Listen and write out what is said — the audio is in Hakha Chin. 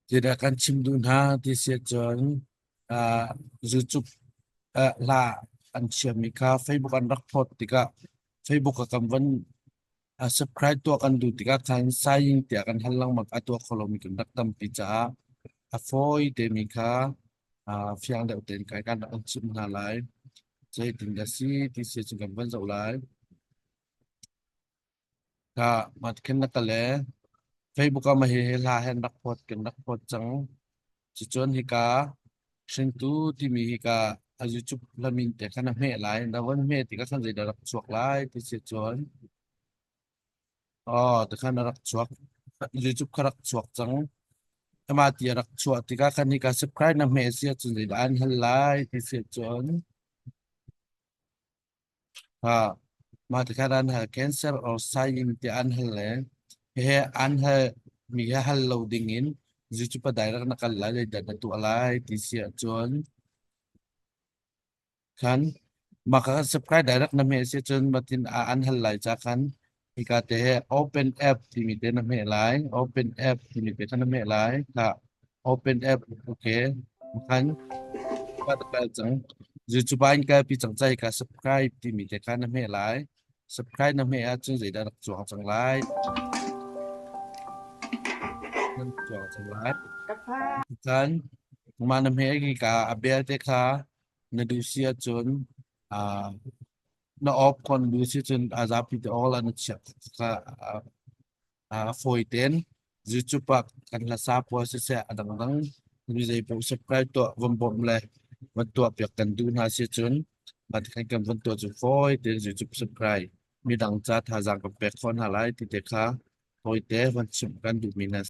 Zeidah kan chim duh hna ti si ahcun uh, YouTube uh, hla an chiami kha Facebook an rak phawt tikah Facebook ah kan van uh, subscribe tuah kan duh tikah khan sign tiah kan hal lengmang a tuah kho lomi kan rak tampi caah a fawi temi kha uh, fiang deuh tein kai kan rak chimh hna lai. Zeitin dah si ti si cun kan van zoh lai. Ka mah khin na kal le Facebook ah mah hihi hla he an rak phawt kan rak phawt cang. Cucun hika hringtu timi hika a YouTube hlamin te khan a hmeh lai. Na von hmeh tikah khan zeidah rak chuak lai ti si cun oh tikhan a rak chuak. YouTube kha rak chuak cang. Amah ti a rak chuah tikah khan hika subscribe na hmeh si ahcun zeidah an hal lai ti si cun Mah tikah an hal cancer or sign tiah an hal le hihi an hal mi hi hal lo ding in zucupa direct na kal lai zeidah na tuah lai ti si ahcun khan mah kha subscribe direct na hmeh si ahcun matin an hal lai ca khan hika te he open app timi te na hmeh lai open app timi te kha na hmeh lai kha open app okay khan ka kal cang YouTube in kalpi cang cai ka subscribe timi te kha na hmeh lai subscribe na hmeh ahcun zeidah rak cuang cang lai nan cuang cang lai kan mah na hmeh ki ka a bel te kha na duh si ahcun na off kon bu si cun a zapi te all an chiah kha a fawi ten YouTube ah kan hlasa pawl siseh a dangdang mi zei paoh subscribe tuah von bawmh le van tuah piak kan duh hna si cun mah ti khan kan von tuah cu fawi tein YouTube subscribe midang ca thazaang kan pek khawh hna lai ti te kha fawi te van chimh kan duhmi hna.